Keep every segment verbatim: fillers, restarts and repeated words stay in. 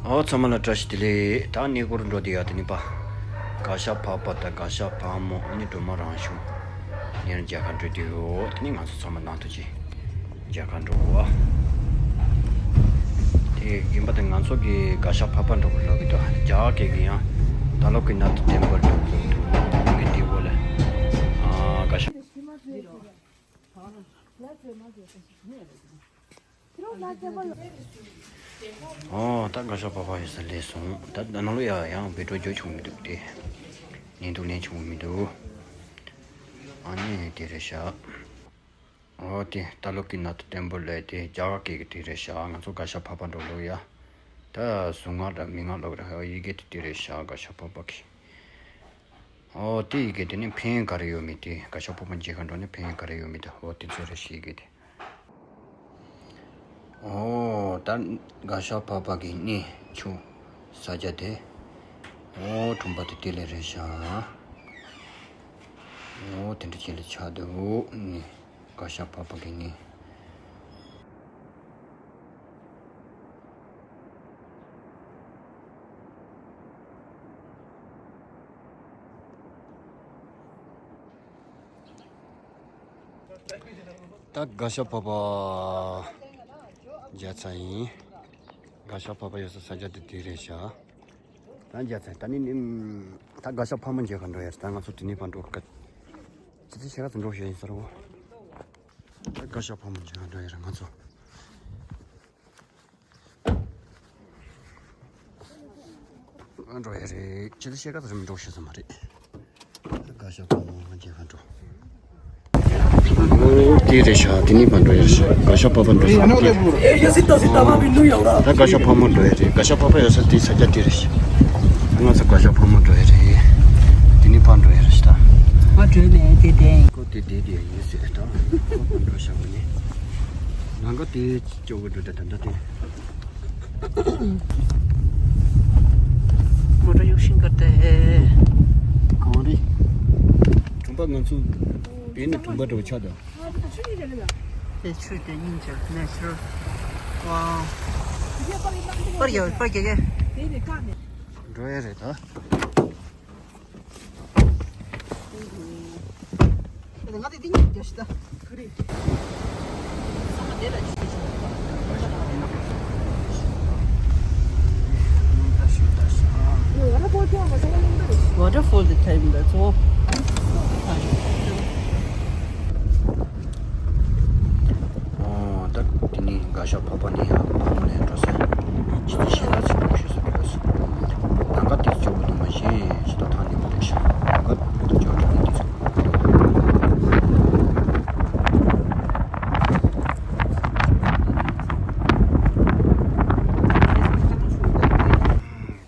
ཨོ་ཚང་མ་ལ་བཀྲ་ཤིས་བདེ་ལེགས། ད་གནས་སྐོར་འགྲོ་དེ་ཡ་དེ་ནི་པ། ག་ཤ་ཕག་པ་དང་ག་ཤ་ཕག་མོ་ཨ་ནི་སྒྲོལ་མ་རང་བྱུང་། ནས་མཇལ་ཁ་འགྲོ་དེ་ཡོད། དེ་ནི་ང་ཚོ་ཚང་མ་ནང་དུ་ཅིག་མཇལ་ཁ་འགྲོ་བ། དེ་ཡིན་པ་དེ་ང་ཚོ་གི་ག་ཤ་ཕག་པ་འགྲོ་གི་ལོ་གི་དོ་རྒྱ་གེ་གི་ཡང་ད་ལོ་གི་ན་དུ་བསྟན་པར་འགྲོ་གི་འདུག་ང་གི་དེ་བོ་ལ་ཨ་ག་ཤ། ཨོ་ད་ག་ཤ་ཕག་པ་ཡོད་ས་ལས་སོང་། ད་ནང་ལོ་ཡ་ཡང་བི་ཌིའོ་བརྗོད་བྱུང་མི་འདུག་སྟེ། ཉན་འདུག་ལེན་བྱུང་མི་འདུག་ཨ་ནི་དེ་རེད་ཤག་ཨོ་དེ་ད་ལོ་གི་ན་དུ་བསྟན་པོ་ལས་དེ་རྒྱ་གར་སྐད་ཀྱི་དེ་རེད་ཤག་ང་ཚོ་ག་ཤ་ཕག་པ་འགྲོ་ལོ་ཡ། ད་གཟུངས་སྔགས་ར་མན་ངག་ལོག་ར་ཨོ་ཡི་གེ་དེ་དེ་རེད་ཤག་ག་ཤ་ཕག་པ་གི། ཨོ་དེ་ཡི་གེ་དེ་ནི་ཕན་ཡོན་ག་རེ་ཡོད་མེད་དེ་ག་ཤ་ཕག་པ་མཇལ་ཁ་འགྲོ་ནི་ཕན་ཡོན་ག་རེ་ཡོད་མེད་དེ་ཨོ་དེ་ཚོ་རེད་ཤག་ཡི་གེ་དེ། ཨོ་ད་ག་ཤ་ཕག་པ་གི་གནས་ཆུ་ས་རྒྱ་དེ། ཨོ་གྲོང་པ་དེ་དེ་ལས་རེད་ཤག་ཨོ་དེ་འདྲ་ཅིག་ལ་ཆགས་འདུག་ནི། ག་ཤ་ཕག་པ་གི་གནས། ད་ག་ཤ་ཕག་པ་མཇལ་ཚར་ཡིན། ག་ཤ་ཕག་པ་ཡོད་ས་ས་ཆ་དེ་དེ་རེད་ཤག་ད་མཇལ་ཚར་ད་ནི་ནི་ད་ག་ཤ་ཕག་མོ་མཇལ་ག་འགྲོ་ཡ་རེད། ད་ང་ཚོ་དེ་ནས་ཕར་འགྲོ་ག་ཅི་ཚེ་ཤེལ་དཀར་ཚོ་འགྲོ་ཤེས་ཡིན་ས་རེད་བོ། ད་ག་ཤ་ཕག་མོ་མཇལ་ག་འགྲོ་ཡ་རེད་ང་ཚོ། འགྲོ་ཡ་རེད། ཅི་ལ་ཤེལ་དཀར་ཚོ་རིམ་འགྲོ་ཤེས་ས་མ་རེད། ད་ག་ཤ་ཕག་མོ་མཇལ་ག་འགྲོ། ཨོ་དེ་རེད་ཤག་དེ་ནི་ཕར་འགྲོ་ཡ་རེད་ཤག་ག་ཤ་ཕག་པ་འགྲོ་ཡ་རེད། ད་ག་ཤ་ཕག་མོ་འགྲོ་ཡ་རེད། ག་ཤ་ཕག་པ་ཡོད་ས་དེ་ས་རྒྱ་དེ་རེད་ཤག་ང་ཚོ་ག་ཤ་ཕག་མོ་འགྲོ་ཡ་རེད། དེ་ནི་ཕར་འགྲོ་ཡ་རེད་ཤག་ད་ང་འགྲོ་མེད་དེ་དེ། ཁོ་དེ་དེ་དེ་ཡིན་ཟེར་ད་ཁོ་ཕར་འགྲོ་ཤག་གོ་ནི། ནང་ག་དེ་སྐྱོ་བོ་འགྲོ་ད་ད་ད་དེ། मोटर यूशिंग करते हैं। གང་རེད། གྲོང་པ་ང་ཚོ་བས་ན་གྲོང་པ་འགྲོ་ཆགས་དང་། དེ་ཆུ་དེ་ཉིན་ཆགས་ནེ་ཆུ་རལ། ཝའོ། པར་རྒྱག་པར་རྒྱག་གི། འགྲོ་ཡ་རེད་ད། ང་དེ་དེ་ཉིད་རྒྱ་ཤི་ད། ཁ་རེ། ས་མ་དེ་ལ་ཅི་ཞིག་ཝ་ཊར་ཕོལ་དེ་ཐའི་མི་ད་ཚོ། ཨོ་ད་དེ་ནི་ག་ཤ་ཕག་པ་ནི་ཡང་ཕག་མོ་ནས་འགྲོ་ས། ཅི་ཞིག་ལ་ཚིག་པོ་ཞུ་ས་འགྲོ་ས། ད་ག་དེ་ཚོ་བོ་དུ་མ་ཤེས་ཅི་ད་ཐང་ནི་མ་རེད་ཤག་ད་ག་དེ་ཚོ་བོ་དུ་མ་ཤེས།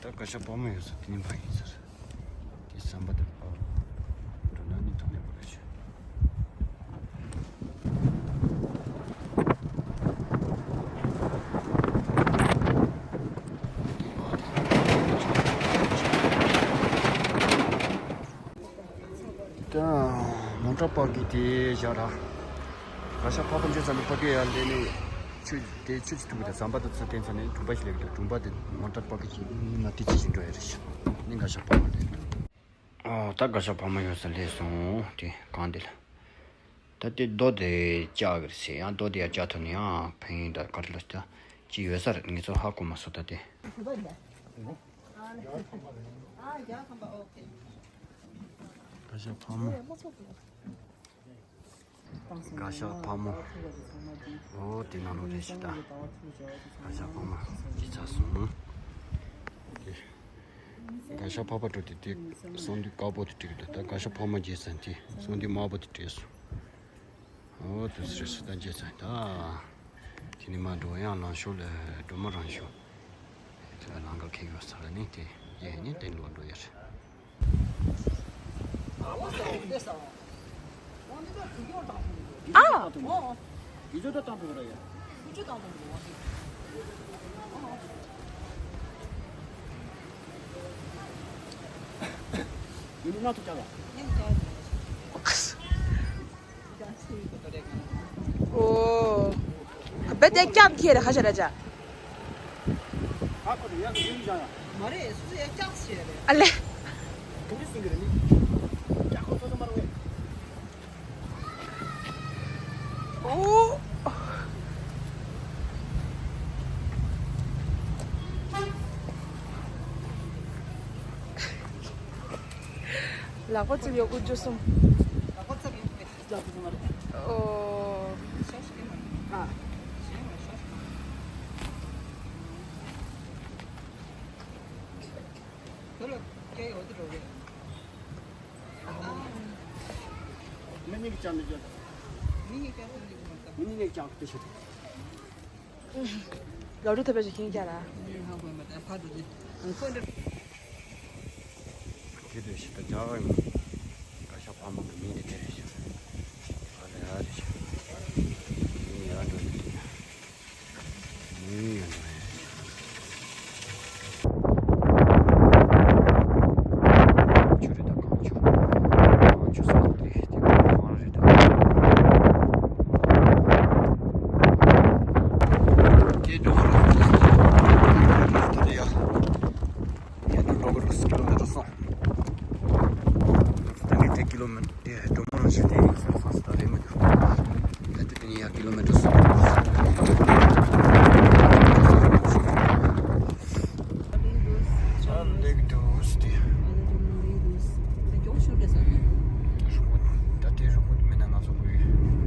ད་ག་ཤ་ཕག་མོ་ཡོད་ས་དེ་ནི་ཕ་ཡིན་ཟེར། དེ་ཟམ་པ་དེ་ཕར་འགྲོ་ན་ནི་ཐོན་ནས་པོ་རེད་ཤག་ད་མོ་ཊ་པར་ཀིང་དེ་བཞག་ར། ག་ཤ་ཕག་པ་འཇོག་ས་ནས་པར་ཀིང་ཡར་སླེབས་ནས་ཆུ་དེ་ཆུ་ཅིག་ཐུག་གི་ད་ཟམ་པ་དེ་ཚུར་བསྟན་ས་ནས་གྲོང་པ་ཞིག་སླེབས་གི་ད་གྲོང་པ་དེ་མོ་ཊ་པར་ཀིང་ཞིག་ནི་མ་དེ་ཅི་ཞིག་འགྲོ་ཡ་རེད་ཤག་ནི་ག་ཤ་ཕག་མོ་དེ། ཨོ་ད་ག་ཤ་ཕག་མོ་ཡོད་ས་སླེབས་སོང་། དེ་གང་དེ་ལ། ད་དེ་རྡོ་དེ་བཅག་གི་རེད་ཟེར། ཡང་རྡོ་དེ་ཡར་བཅག་ཐུབ་ན་ཡང་ཕན་ཡོན་ད་ག་རེ་ལ་ད་ཅི་ཡོད་ས་རེད། ངེད་ཚོ་ཧ་གོ་མ་སོང་ད་དེ། ག་ཤ་ཕག་མོ། ག་ཤ་ཕག་མོ། ཨོ་དེ་ནང་ལོགས་རེད་ཤག་ད། ག་ཤ་ཕག་མོ་ཅི་ཚ་སོང་། དེ། ག་ཤ་ཕག་པ་འགྲོ་དེ་དེ་སོང་དུས་དཀར་པོ་དེ་བྲིས་འདུག་ད་ག་ཤ་ཕག་མོ་མཇལ་ས་དེ་སོང་དུས་དམར་པོ་དེ་བྲིས་སོང་། ཨོ་དེ་ཚོ་རེད་ཤག་ད་མཇལ་ས་ད། དེ་ནས་མར་འགྲོ་ཡང་ལང་ཤོར་ལ་སྒྲོལ་མ་རང་བྱུང་། དེ་ལ་ལང་ཀ་ཁེགས་ཡོད་ས་ལ་ནི་དེ་ཡེ་ནི་དེ་ལོག་འགྲོ་ཡ་རེད། ཨ། ཨོ། བེ་དེ་སྐྱབས་ཁྱེར་ཧ་ཤ་ར་ཅ། ཨ་ཁོ་དེ་ཡག་གི་ཡིན་ཀྱང་ཡང་། མ་རེད། སོ་སོ་ཡ་སྐྱག་བྱས་རེད། ཨ་ལེ། ག་འདྲ་ཟིན་གི་རེད་ནི། ཀྱག་ཁོ་ཚོ་ཚོ་མ་རེད་བས། ཨོ། ལག་པ་ཙིག་ཡོད་དགུ་བཅུ་གསུམ། ཨོ། ལ་རུ་ཐབས་པའི་ཞིག་ཁྱེད་ཀྱ་ལ། དེ་དུས་ཤི་ད་རྒྱ་ཡིན། བཀའ་ཤག་ཕ་མ་གི་མིང་དེ་དེ་རེད་ཤག་ཨ་རེ་ཨ་རེ་ཤག་མིང་ཡར་འགྲོ་ནས་དེ་ནས་མིང་ཡར་འགྲོ་ནས། ཆུ་རེད་ད། གངས་ཆུ། གངས་ཆུ་ཟེར་དེ་དེ་གངས་རེད་ད། དེ་འགྲོ་གི་རེད། དེ་ཡ། ཡ་ད་འགྲོ་གི་རེད། ཀི་ལོ་མི་ཊར་སོང་། ད་ནི་དེ་ཀི་ལོ་མི་ཊར་དེ་འགྲོ་མ་རང་བཞིན་དེ་ཡིན་ཟེར་སོང་ཟེར། ད་རེད་མི་འདུག་ད་དེ་དེ་ནི་ཡ་ཀི་ལོ་མི་ཊར་སོང་། ཨ་ལེགས་འདུག་སྟེ། ད་དེ་རུ་ཁུག་མེད་ན་ང་ཚོ་དགོས།